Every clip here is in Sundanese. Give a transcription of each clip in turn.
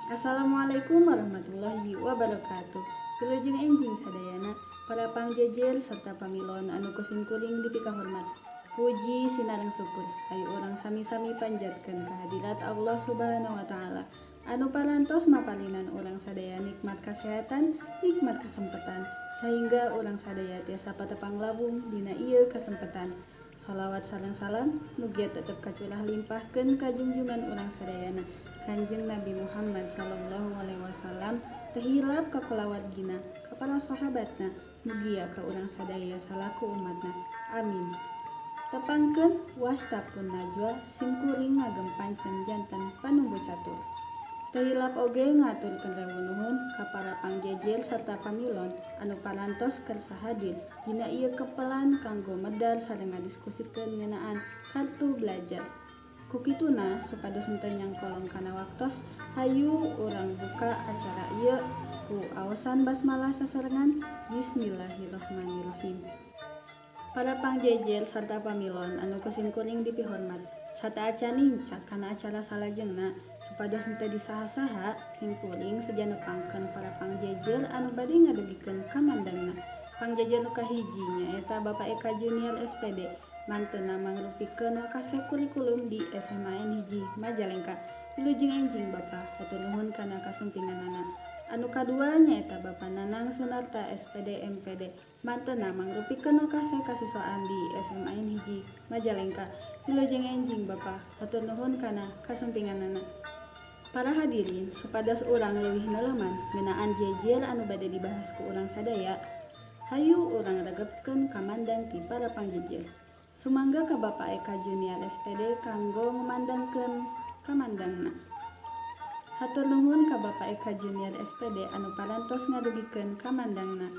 Assalamualaikum warahmatullahi wabarakatuh. Wilujeng enjing sadayana, para pangjejer serta pamilon anu ku simkuring dipikahormat. Puji sinareng syukur hayu urang sami-sami panjatkeun kehadirat Allah Subhanahu wa Ta'ala anu parantos maparinan urang sadaya nikmat kesehatan, nikmat kesempatan, sehingga urang sadaya tiasa patepang lawung dina ieu kesempatan. Salawat sareng salam mugia tetep kacurah limpahkeun ka junjungan urang sadayana, Kanjeng Nabi Muhammad sallallahu alaihi wasallam, teu hilap ka kulawargina, ka para sahabatna, mugia ka urang sadaya salaku umatna. Amin. Tepangkeun, wasta pun Najwa, simkuring ngagem pancen janten panumbu catur. Teu hilap oge ngaturkeun rewu nuhun ka para pangjejer serta pamilon anu parantos kersa hadir dina ieu kepelan kanggo medar sareng ngadiskusikeun ngeunaan kartu belajar. Ku kituna, supados henteu nyangkolong kana waktos, hayu urang buka acara ieu ku aosan basmalah sasarengan Bismillahirrahmanirrahim. Para pangjejer serta pamilon anu ku simkuring dipihormat, sateuacan nincak kana acara salajengna, supados henteu disaha-saha, simkuring seja nepangkeun para pangjejer anu bade ngadugikeun kamandangna. Pangjejer nu kahiji nyaeta Bapak Eka Junior SPD, mantena mangrupikeun Wakasek Kurikulum di SMAN 1 Majalengka. Wilujeng enjing, Bapak, hatur nuhun kana kasumpinganana. Anu kadua nyaeta Bapak Nanang Sunarta SPD MPD, mantena mangrupikeun Wakasek Kasiswaan di SMAN 1 Majalengka. Wilujeng enjing, Bapak, hatur nuhun kana kasumpinganana. Para hadirin, supados urang leuwih neuleman ngeunaan jejer anu bade dibahas ku urang sadaya, hayu urang regepkeun kamandang ti para pangjejer. Sumangga ka Bapak Eka Junior SPD kanggo ngumandangkeun kamandangna. Hatur nuhun ka Bapak Eka Junior SPD anu parantos ngadugikeun kamandangna.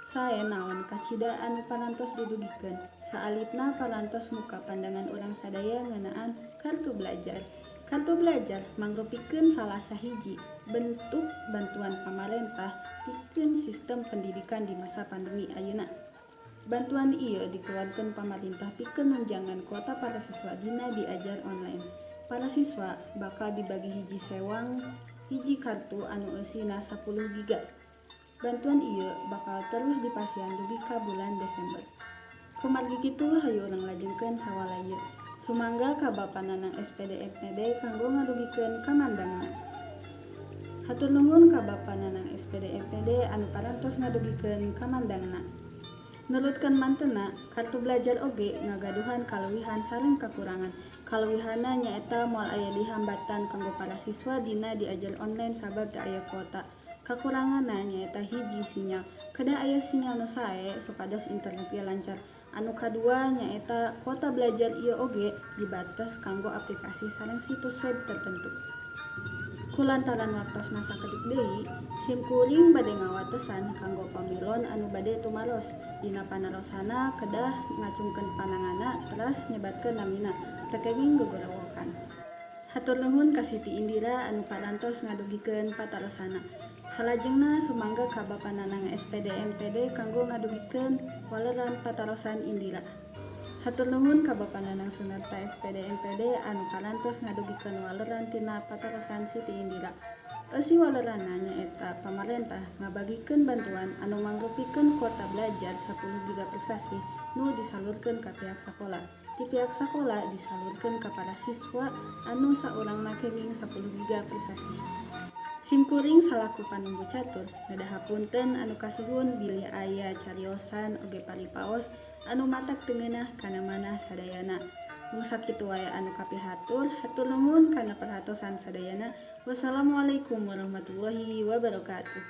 Sae naon kacida anu parantos didugikeun. Saalitna parantos muka pandangan urang sadaya ngeunaan kartu belajar. Kartu belajar mangrupikeun salah sahiji bentuk bantuan pamarentah pikeun sistem pendidikan di masa pandemi ayeuna. Bantuan ieu dikeluarkeun pamarentah pikeun nunjangan kuota para siswa dina diajar online. Para siswa bakal dibagi hiji sewang hiji kartu anu eusina 10 giga. Bantuan ieu bakal terus dipasihan dugi ka bulan Desember. Kumargi kitu, hayu urang lajengkeun sawala ieu. Sumangga ka Bapak Nanang SPD MPD kanggo ngadugikeun kamandangna. Hatur nuhun ka Bapak Nanang SPD MPD anu parantos ngadugikeun kamandangna. Nurutkeun mantena, kartu belajar oge ngagaduhan kaleuwihan sareng kakurangan. Kaleuwihanna nyaeta moal aya dihambatan kanggo para siswa dina diajar online sabab teu aya kuota. Kakuranganna nyaeta hiji, sinyal. Kedah aya sinyal nu sae supados internet ge lancar. Anu kadua nyaeta kuota belajar ieu oge dibates kanggo aplikasi sareng situs web tertentu. Kulantaran waktosna sakedik deui, simkuring bade ngawatesan kanggo pamilon anu bade tumaros. Dina panarosanna kedah ngacungkeun pananganna teras nyebatkeun namina, teu kenging gogorowokan. Hatur nuhun ka Siti Indira anu parantos ngadugikeun patarosanna. Salajengna sumangga ka Bapak Nanang SPD MPD kanggo ngadugikeun waleran patarosan Indira. Hatur nuhun ka Bapak Nanang Sunarta SPD MPD anu parantos ngadugikeun waleran tina patarosan Siti Indira. Eusi waleranna nyaeta pamarentah ngabagikeun bantuan anu mangrupikeun kuota belajar 10 giga per sasih nu disalurkeun ka pihak sakola. Ti pihak sakola disalurkeun ka para siswa anu saurangna kenging 10 giga per sasih. Simkuring salaku panumbu catur ngedah hapunten anu kasuhun bilih aya cariosan oge paripaos anu matak teu ngeunah kana manah sadayana. Mung sakitu wae anu kapihatur, hatur nuhun kana perhatosan sadayana. Wassalamualaikum warahmatullahi wabarakatuh.